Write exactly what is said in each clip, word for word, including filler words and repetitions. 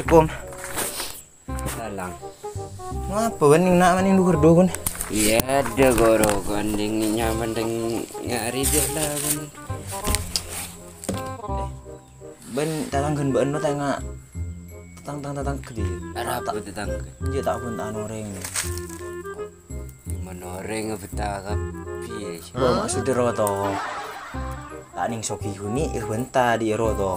Assalamualaikum. Salam. Ngapa, Bân, nèng na' manèng dhuwâr dhu, Bân? Iyâ, adâ, Guru, kon ding nyaman ding ngari jâ' la, Bân. Eh, Bân, tatangghâna bâ'na ta' enga' tatang-, tatangghâ, iyâ? Arapa tatangghâ? Iyâ, ta' bân ta' orèng. Mon orèng abhânta kabbhi, iyâ. Oh, maksudda ro to. Ta' nèng soghi ghunè' èkabhânta dhi' ro to.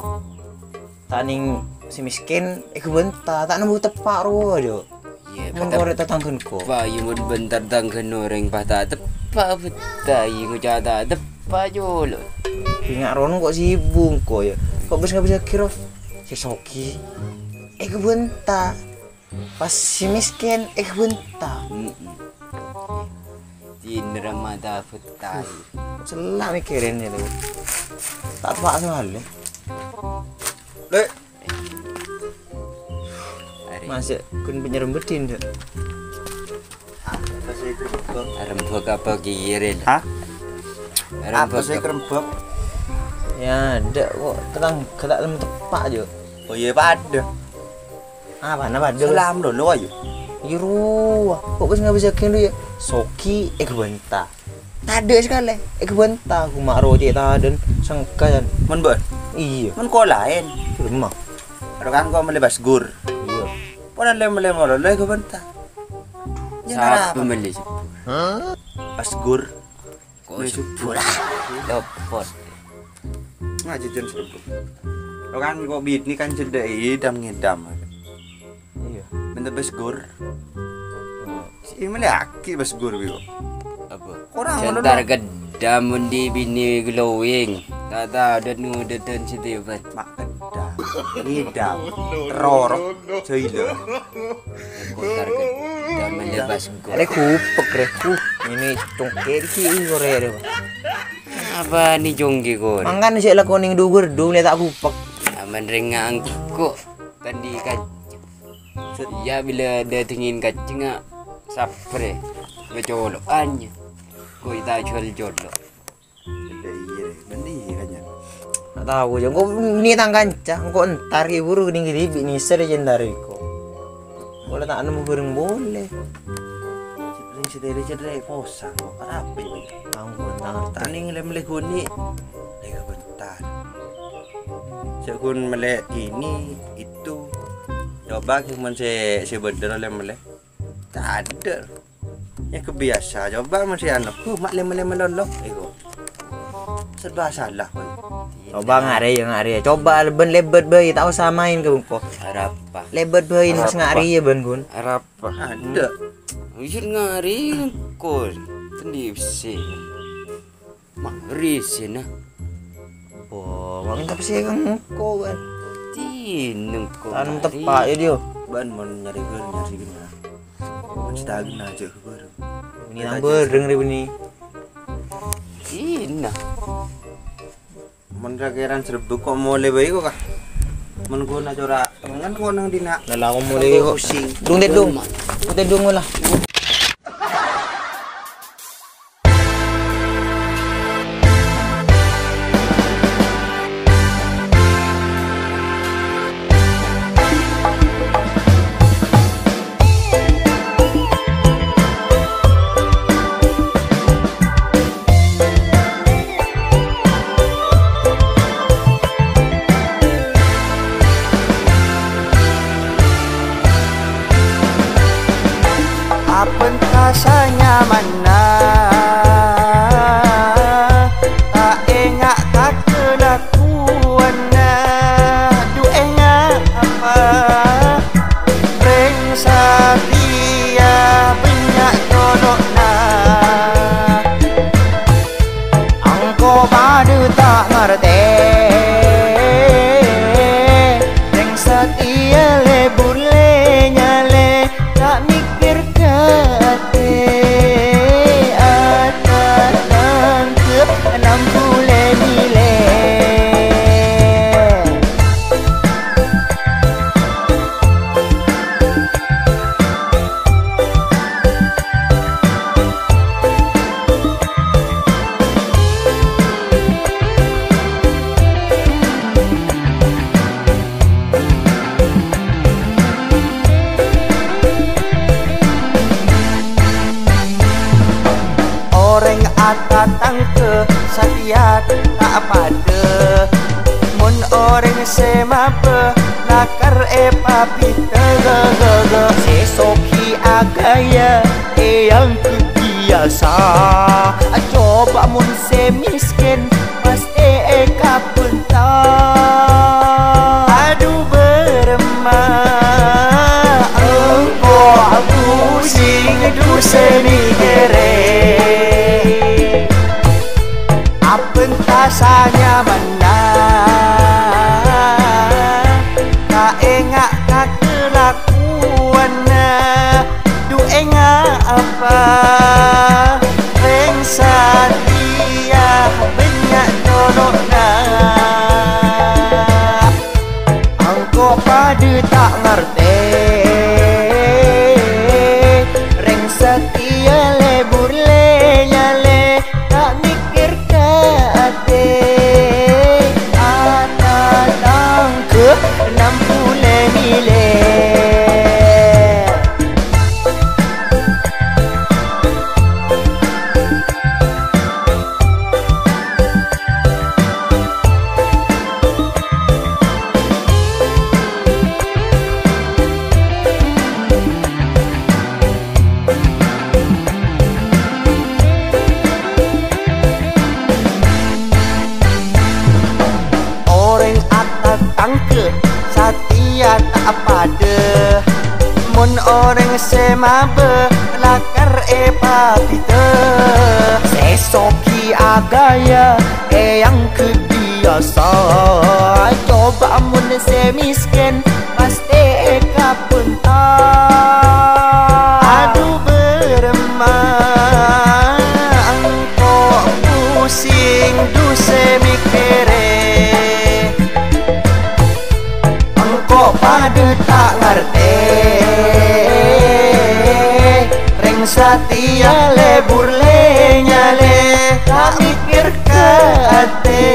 Ta' nèng sè mèskèn èkabhânta, ta' nemmo teppa' rowa, Jo. Iyâ, mon orèng tatangghâna ko. Iyâ, mon bân tatangghâna orèng pas ta' teppa' abhânta, iyâ, ngoca' ta' teppa' jolo. Enga' rono ko' sibuk ko, iyâ. Ko' bes-ngabessaghi ro. Sè soghi èkabhânta. Pas sè mèskèn èkabhânta. Mm-mm. Dinner mata betai. Cella' mèkkèrè, iyâ, lo. Ta' teppa' soalè. Lè'. Arè. Masih kun penyerembedin, Dek. Apa sè kerembek? Rembek apa kèya, Rin? Hah? Apa sè kerembek? Iyâ, Dek, ko' tatangghâ ta' nemmo teppa', Jo. Oh, iyâ, padâ. Apana padâ, Bân? Salam dulu, ayo. Iyâ rowa. Ko' bes-ngabessaghi ro, iyâ. Soghi èkabhânta. Tadâ' sakalè èkabhânta, ghumma' ro cè' tadâna sengka, Yan. Mon bân? Iyâ. Mon ko' laèn. Lemma. Ro kan ko' mellè basgur. Iyâ. Pon lem-, mellè malolo èkabhânta. Sapa mellè basgur? Ko' Beli subbur. Subbur. Lopot. Ngaji jam seribu. Lo kan ko' binè kan cedhek idam-ngidam. Iyâ. Bân ta' basgur. Sè mellè aki basgur, Bi, ko'. Apa? Korang Jantar ngono, lo. Gedam mon dhi' binè glowing. Ta' tao dât ngodâdân Steven. Ma' gedam. Ngidam. Roro. Jaila. Kotor kan. Damen le bas engko'. Arè gupek, rè. Uh, ini congke iki, ih, korè, rè. Apa ni congke korè? Mangkana sè lakon ning dhuwur, dung le ta' gupek. Aman rè ngangko'. Kan di kancèng. Iyâ, bilâ dâtengngè kancèng, nga' sabrè. Ngacolo'an, yâ. Ko' ta' jhuwâl colo'. Iyâ, rè. Bânnè, iyâ, kanca. Ta' tao, jâ'. Engko' ni tang kanca, engko' entar ghi' buru ning dhibi' nèser jâ' entar engko'. Polè ta' nemmo bhâreng polè. Sè paling sè tèrè cèt rè posang, kok rapi, Bang. Engko' entar. Tani mellè-mellè ghunè'. Lè bentar. Sè ghun mellè ini, itu. Coba ghi' mon sè, sè bhender lè mellè. Tadâ'. Yâ, kebiasa. Coba mon sè anu. Huh, ma' lem-lem lolo. Ego. Serba salah, koy. Coba ngarè, yâ, ngarè. Coba lèbât-lèbât bhâi, ta' osa maèn ka bengko. Arapa? Lèbât bhâi, pas ngarè, yâ, bân, ghun. Arapa? Adâ'. Ijin ngarè, koy. Tendi bessè. Mangkèn sèna. Oh, mangkèn tapè sè engko', kan. Dinengko. Tanem teppa', yâ, Dio. Bân mon nyarè ghâr, nyarè ghâr. Mon sè ta' ghenna jâ' ghâr. Ini nang bhâreng rè, bânnè. Dinah. Mon ra-kèran serebbhu ko' molè bhâi ko', Kak. Mon ghun acora' tengen ko' nang dinna'. Lah, lah, ko' molè ko'. Pusing. Dung, tèdung. Dung, tèdung, lah. Apen ka sanyamanna, ta' enga' ka kalakowanna, du enga' apa? Rèng satèya bânnya' colo'na. Engko' padâ ta' ngartè, rèng satèya lè-bulè nyalè, ta' mèkkèr ka atè, ata tangkep, nam bulè milè. Apadâ mon orèng sè mabâ lakar èpabhidhâ, sè soghi aghâjâ èanggep biyasa. Coba mon sè mèskèn pastè èkabhânta. Adhu bârâmma engko' pusing dusè mèkkèrè. Abhânta sanyamanna, ta' enga' ka kalakowanna. Dhu enga' apa? Rèng satèya bânnya' colo'na. Engko' padâ ta' ngartè. Rèng satèya lebur lè-nyalè, ta' mèkkèr ka atè. Atatangghâ nampolè mèlè. Orèng atatangghâ satèya ta' padâ. Mon orèng sè mabâ lakar èpabhidhâ. Sè soghi aghâjâ èanggep biyasa. Coba mon sè mèskèn pastè èkabhânta. Adhu bârâmma engko' pusing dusè mèkkèrè. Engko' padâ ta' ngartè. Rèng satèya lebur lè-nyalè, ta' mèkkèr ka atè.